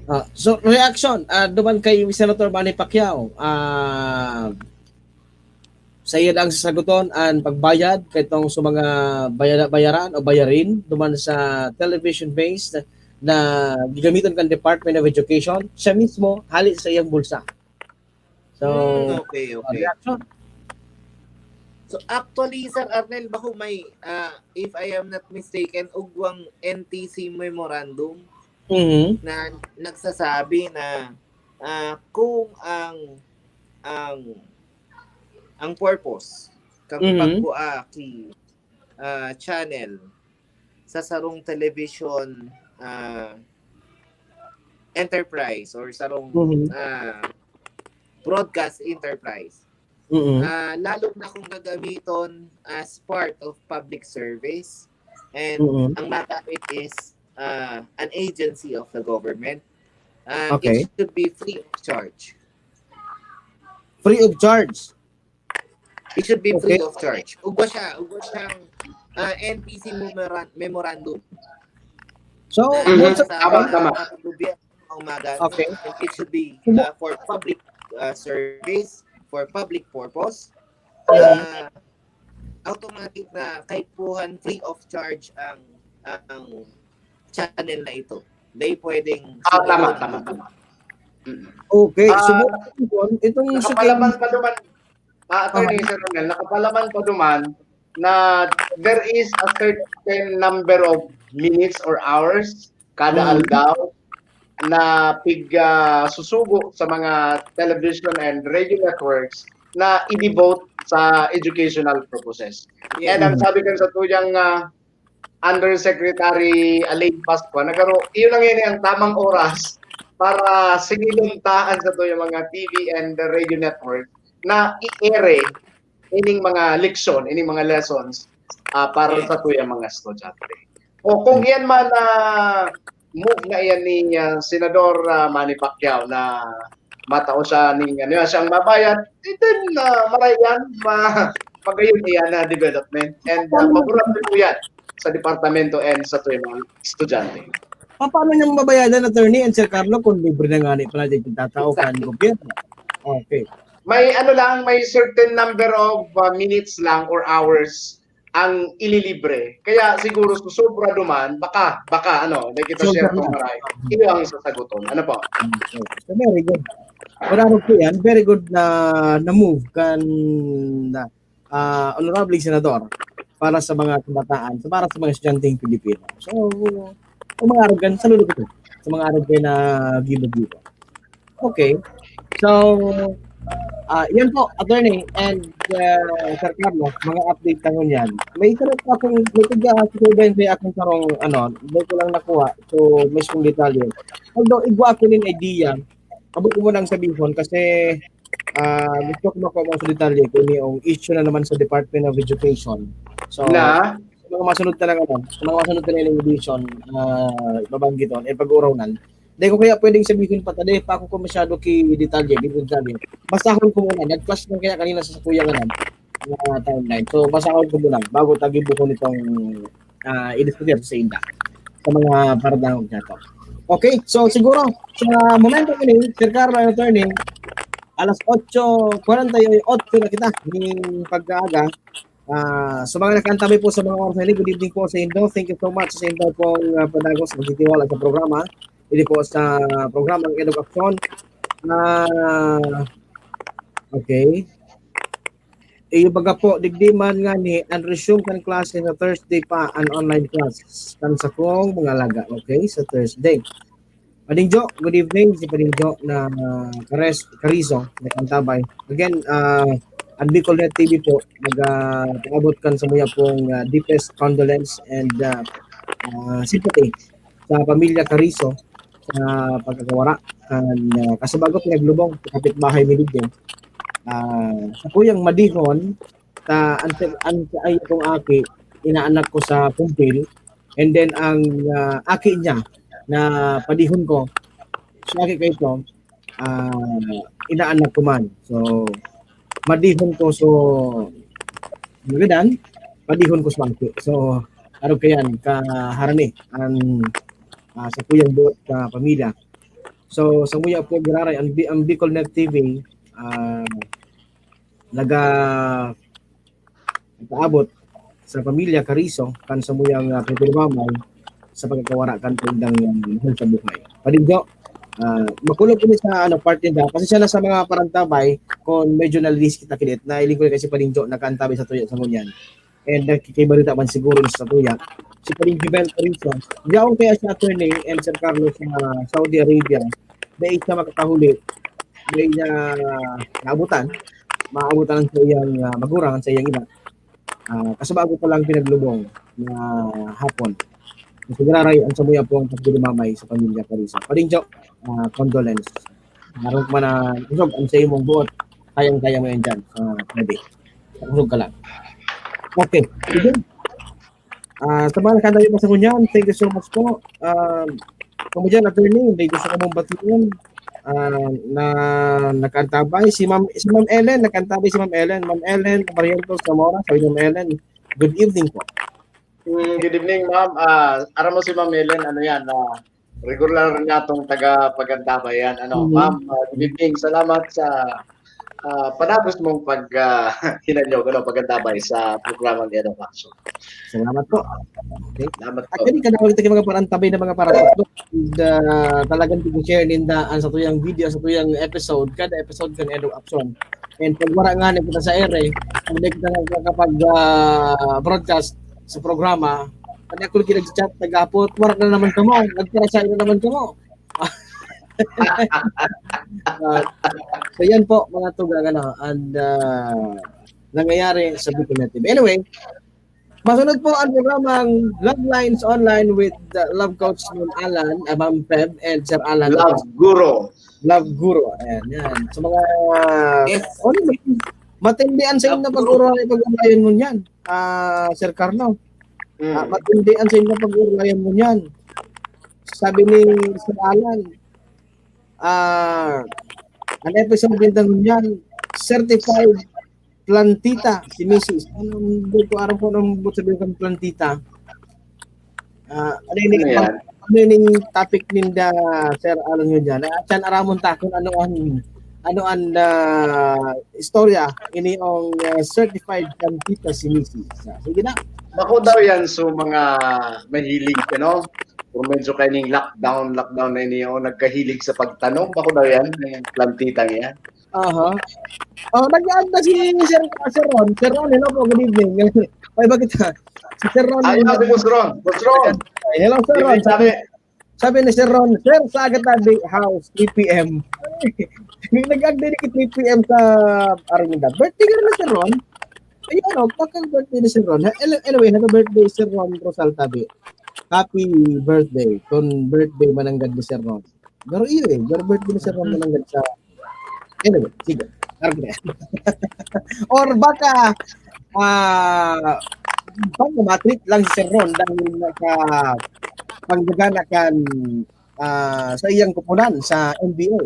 Ah, so, reaction, ah, duman kay Senator Manny Pacquiao, ah, sa iya lang sasaguton ang pagbayad kaitong sa mga bayara-, bayaran o bayarin duman sa television-based na gigamiton kan Department of Education, siya mismo, hali sa iyang bulsa. So, Hmm, okay, okay. Reaction? So actually, Sir Arnel, bako may, ah, if I am not mistaken, ugwang N T C memorandum Mhm. na nagsasabi na, ah, kung ang ang ang purpose kang Mhm. pagkua ki ah, channel sa sarong television, ah, enterprise or sarong, Mhm. ah, broadcast enterprise. Mhm. Ah, lalo na kung gagamiton as part of public service and Mhm. ang magamit is, ah, an agency of the government, ah, Okay. it should be free of charge. Free of charge. It should be free Okay. of charge. Ugwa siya, ugwa siyang, ah, N T C memoran-, memorandum. So, Na both Mhm. sa sa Tama, tama. gobyerno ang magamit. Okay. And it should be, Subo- ah, for public, ah, service, for public purpose. Yeah. Ah, automatic na kaipuhan free of charge ang ang channel na ito. They pwedeng Ah, tama, tama, tama. Mm. Okay, Ah, so itong Nakapalaman second, pa duman, ah, Attorney Aha. Sir Ronel, nakapalaman pa duman na there is a certain number of minutes or hours kada Mm. aldaw na pig, ah, susugo sa mga television and radio networks na i-devote sa educational purposes. Yes. And ang Mm. sabi kan satuyang, ah, Undersecretary Elaine Pascua, nagaro, iyon lang yan ang tamang oras para singilon ta an satuyang mga T V and radio network na i-ere ining mga leksyon, ining mga lessons, ah, para satuyang mga estudyante. O kung iyan man, ah, move na iyan ni, ah, Senador, ah, Manny Pacquiao na matao siya ning ano yan, siyang mabayad, eh, then, ah, maray yan, ma-, magayon iyan na development. And, ah, favorable po yan sa departamento and satuyang mga estudyante. Pa-, paano niyang mabayadan, Attorney, and Sir Carlo, kung libre na nga ni pala dyan tatao kan gobyerno? Okay. May ano lang, may certain number of, ah, minutes lang or hours ang ililibre. Kaya siguro susobra duman, baka, baka ano, may kita Sobra share na. kung maray. Iyo ang sasaguton. Ano po? Okay. So, very good. Mararog po yan. Very good na, na move kan, ah, Honorable Senador para sa mga kabataan, sa, para sa mga estudyanteng Pilipino. So, ang mga arogan, saludo ko sa mga arogan na gibo-gibo. Okay. So, ah, yan po, Attorney and, ah, Sir Carlo, mga update na ngunyan. May isa lang po akong, may tiga, si Sir Ben, may akong sarong, ano, may ko lang nakuha. So, mismong detalye. Although, igwa ko nin idea, abot ko muna ang sabihin kasi, ah, gusto ko makuha mo sa detalye kung yung issue na naman sa Department of Education. So, Na? sa mga masunod talaga, no? Sa mga masunod talaga yung edition, ah, babanggiton, eh, pag-uuraw nan. Dahil ko kaya pwedeng sabihin pa, tadi pa ako kung masyado ki detalye, di detalye. Basahon ko muna. Nag-flash lang kaya kanina sa kuya nga na, na timeline. So, basahon ko muna bago tayo buko nitong, ah, i-discuss sa inda. Sa mga paradangog na to. Okay, so siguro, sa momento ini, Sir Carlo and Attorney, alas otso kwarenta y ocho na kita ning pagkaaga. Ah, sa mga nakaantabay po sa mga oras na ini, good evening po sa indo. Thank you so much sa indo pong, ah, padagos, pagtitiwala sa programa. Ini po sa programang Edog Aksyon. Ah, okay. Iyo baga po, digdi man nga ni, ang resume kan klase sa Thursday pa, ang online class. Kan sakong mga laga, okay? Sa Thursday. Padingjo, good evening. Si Padingjo na Kares-, Karizo, na Kantabay. Again, ah, ang Bicol Net T V po, nag, ah, paabot kan sa muya pong, ah, deepest condolence and, ah, ah, sympathy sa pamilya Karizo sa pagkakawara kan, ah, kasubago pinaglubong, kapitbahay mi digdi. Ah, sa kuyang madihon, ta, ang, ang, ang akong aki, inaanak ko sa Kumpil, and then ang, ah, aki niya na padihon ko, si aki kaito, ah, inaanak ko man. So, madihon ko, so, magadan, padihon ko sa bangko. So, arog kayan, kaharani, an, ah, sa kuyang buot ka pamilya. So, samuya po, giraray, ang, Bi- ang Bicol Net T V, ah, naga, nakaabot sa pamilya Carizo, kan samuyang, ah, pagpinamamay sa pagkakawara kan tindang, ah, mahal sa buhay. Padinggo, ah, makulog kami sa, ano, part ninda. Pasensya na sa mga parantabay kung medyo nalilis kita kilit. Nailing ko rin kasi Padinggo, nakaantabay sa tuya sa ngunyan. And nakikibarita man siguro sa tuya. Si Pading Jubel Carizo, yaon kaya si Attorney and Sir Carlos sa Saudi Arabia, dahil siya makakahuli, dahil niya naabutan, maabutan ang sa iyang, ah, magurang, ang sa iyang ina. Ah, kasabago pa lang pinaglubong na hapon. Kasi giraray, ang samuya po ang pagdidimamay sa pamilya Carizo. Padinggo, ah, condolence. Harap man na, usog ang sa imong buot, kayang-kaya mo yan dyan sa pwede. Usog ka lang. Okay. Sige. Ah, sa mga nakatayo pa sa ngunyan, thank you so much po. Um, kamo dyan, attorney, may gusto ko mong batiin, ah, na nakaantabay. Si Ma'am, si Ma'am Ellen, nakaantabay si Ma'am Ellen. Ma'am Ellen Barrientos Zamora, sabi ni Ma'am Ellen, "Good evening po." Mm, good evening, ma'am. Ah, aram mo si Ma'am Ellen, ano yan, ah, regular niya tong taga-pagantabay yan. Ano, Mhm. Ma'am, ah, good evening. Salamat sa, ah, panagos mong pag, ah, hinanyog, ano, pagantabay sa programang Edong Action. Salamat po. Okay. Salamat po. Actually, kadawag kita mga parantabay na mga paratok. And, ah, talagang pag-share ninda ang sa tuyang video, sa tuyang episode, kada episode kan Edong Action. And pag wala nga na kita sa ere, pag di kita nakakapag, ah, broadcast sa programa, pag ako nag-chat, nag-apot, wala na naman kamo, nagparasay na naman kamo. Ah, so yan po, mga tugang, ano, and, ah, nangyayari sa Bicol Net T V. Anyway, masunod po ang programang Love Lines Online with, uh, Love Coach Ma'am Alan, ah, Ma'am Feb, and Sir Alan. Love Guru. Love Guru. Ayan, yan. Sa mga, Yes. ano, matindi ang sa inyo Love pag-urayan, pag-urayan mo niyan, ah, Sir Carlo. Ah, Mm. matindi ang sa inyo pag-urayan mo niyan. Sabi ni Sir Alan, ah, ang episode din niyan, certified plantita si Missus Ano, hindi ko aram kung anong ibig sabihin ng plantita. Ah, ano yun, Ano yan? ano yun yung topic ninda, Sir Alan, yun dyan? At yan, aramon ta kung ano ang, ano ang, ah, istorya, ini ang, ah, certified plantita si Missus Ah, sige na. Bako daw yan, so mga mahilig, ano? Kung medyo kaining lockdown, lockdown na ini, o nagkahilig sa pagtanom, bako daw yan, yung plantita niya. Aha. Oh, nag-add na si Sir, Sir Ron. Sir Ron, hello po, good evening. Ay, bakit ha? Si Sir Ron. Ay, sabi mo, Sir Ron. Boss Ron. Ay, hello, Sir Ron. Sabi, Sabi ni Sir Ron, "Sir, sa Agatabi House, three P M." May nag-add din three P M sa Arminda. Birthday ka na, Sir Ron? Ayun, oh, pagka birthday ni Sir Ron. Ele- Anyway, happy birthday, Sir Ron Rosal Tabi. Happy birthday. Kung birthday mananggad ni Sir Ron. Pero iyo eh, pero birthday ni Sir Ron mananggad sa... Anyway, sige. Arog na yan. Or baka, ah, baka matreat lang si Sir Ron dahil naka panggagana kan, ah, sa iyang kupunan sa N B A.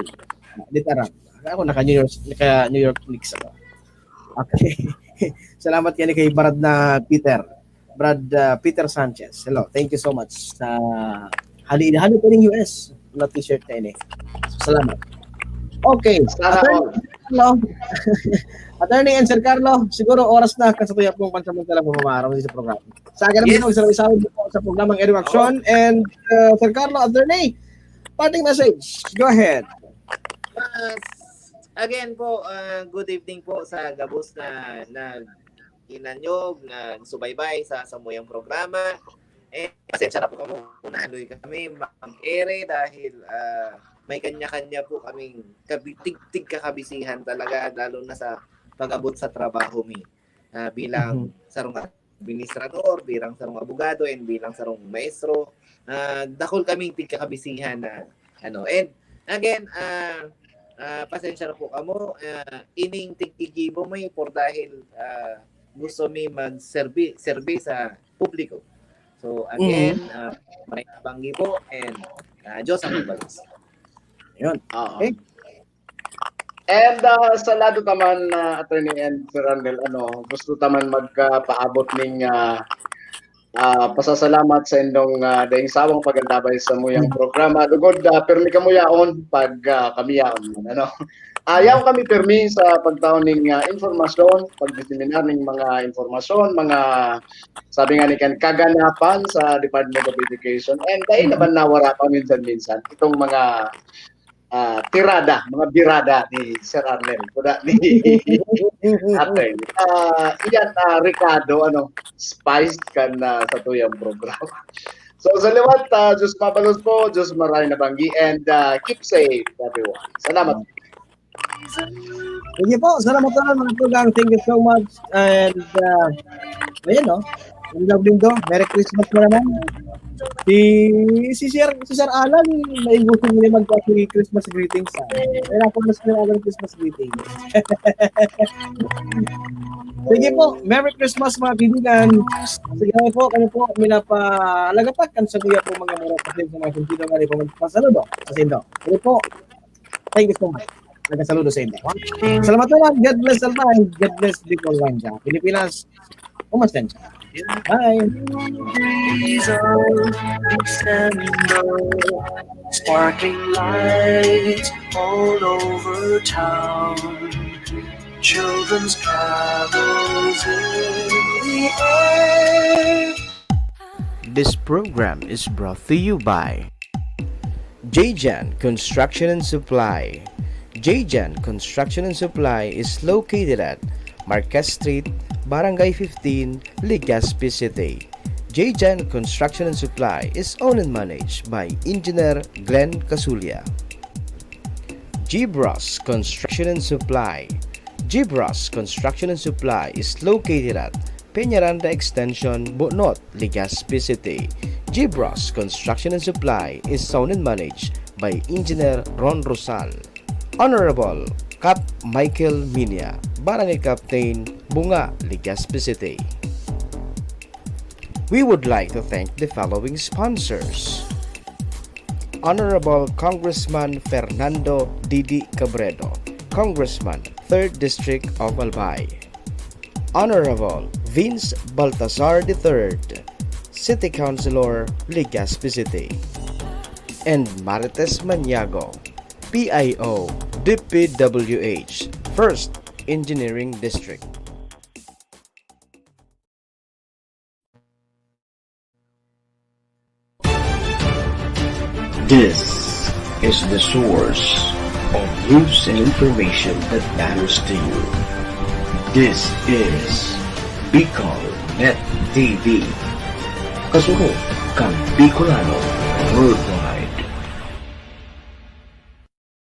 Di ta aram. Ako naka New York, naka New York Knicks ako. Okay. Salamat yan kay Brad na Peter. Brad, ah, Peter Sanchez. Hello. Thank you so much sa hali, hali pa rin U S na t-shirt na ini. Salamat. Okay. Sana all. Hello. Attorney and Sir Carlo, siguro oras na kasi tuya pong pansamantalang pamamaharong sa programa. Sa akin Yes. naman, isang isawin po sa programang Edong Action and, uh, Sir Carlo, Attorney, parting message. Go ahead. Mas, again po, ah, good evening po sa gabos na, na inanyog, na subaybay sa samuyang programa. Eh, pasensya na po kamo kung naaloy kami mag-ere dahil, ah, may kanya-kanya po kaming kabi- tig-, tig-kakabisihan talaga, lalo na sa pag-abot sa trabaho mi. Ah, bilang Mhm. sarong administrador, bilang sarong abogado, and bilang sarong maestro, ah, dakul kaming tig-kakabisihan na, ano, and again, ah, ah, pasensya na po kamo, ah, ining tig-igibo mi por dahil, ah, gusto mi mag-serbi-, serbi sa publiko. So, again, ah, may abanggi po, and, ah, Diyos ang magbalos. Yun. Oo. Okay. And ah, sa lado ta man, ah, Attorney and Sir Arnel, ano, gusto ta man magpaabot ning ah, ah, pasasalamat sa indong ah, daing sawang pag-antabay sa muyang programa. Lugod, ah, pirmi kamo yaon pag ah, kami yaon man, ano. Ah, yaon kami pirmi sa pagtao ning ah, informasyon, pagdiseminar ning mga informasyon, mga, sabi nga ni kan, kaganapan sa Department of Education. And dahil naman nawara pa minsan-minsan itong mga ah, tirada, mga birada ni Sir Arnel. Kuda ni Attorney. Ah, iyan, ah, Ricardo, ano, spice kan ah, sa tuyang programa. So, sa liwat, ah, Diyos mabalos po, Diyos maray na banggi, and ah, keep safe, everyone. Salamat. Sige po, salamat naman mga tugang. Thank you so much. And uh, ayun, no? Ang love din do. Merry Christmas na naman. Si, si Sir, si Sir Alan, naigutom niya mag Christmas greetings. Ah. Kaya ako na si Sir Alan Christmas greetings. Sige po, Merry Christmas mga kaibigan. Sige po, kami po, minapalagatak kan sabiya po mga mura kasi sa mga sentido nga di po magpasaludo. Kasi do. Sige po, thank you so much. Nagkasaludo sa inyo. Salamat naman. God bless Albay. God bless Bicol Ganja. Pilipinas, umasenso. Bye. Breeze of December, sparkling lights all over town. Children's carols in the air. This program is brought to you by Jayjan Construction and Supply. Jayjan Construction and Supply is located at Marquez Street, Barangay fifteen, Legazpi City. Jayjan Construction and Supply is owned and managed by Engineer Glenn Casulia. Gibras Construction and Supply. Gibras Construction and Supply is located at Peñaranda Extension, Bunot, Legazpi City. Gibras Construction and Supply is owned and managed by Engineer Ron Rosal. Honorable Cap Michael Minia, Barangay Captain, Bunga, Legazpi City. We would like to thank the following sponsors. Honorable Congressman Fernando Didi Cabredo, Congressman, third District of Albay. Honorable Vince Baltazar the third, City Councilor, Legazpi City. And Marites Maniago, P I O, D P W H, First Engineering District. This is the source of news and information that matters to you. This is Bicol Net T V. Kasurog kan Bicolano worldwide.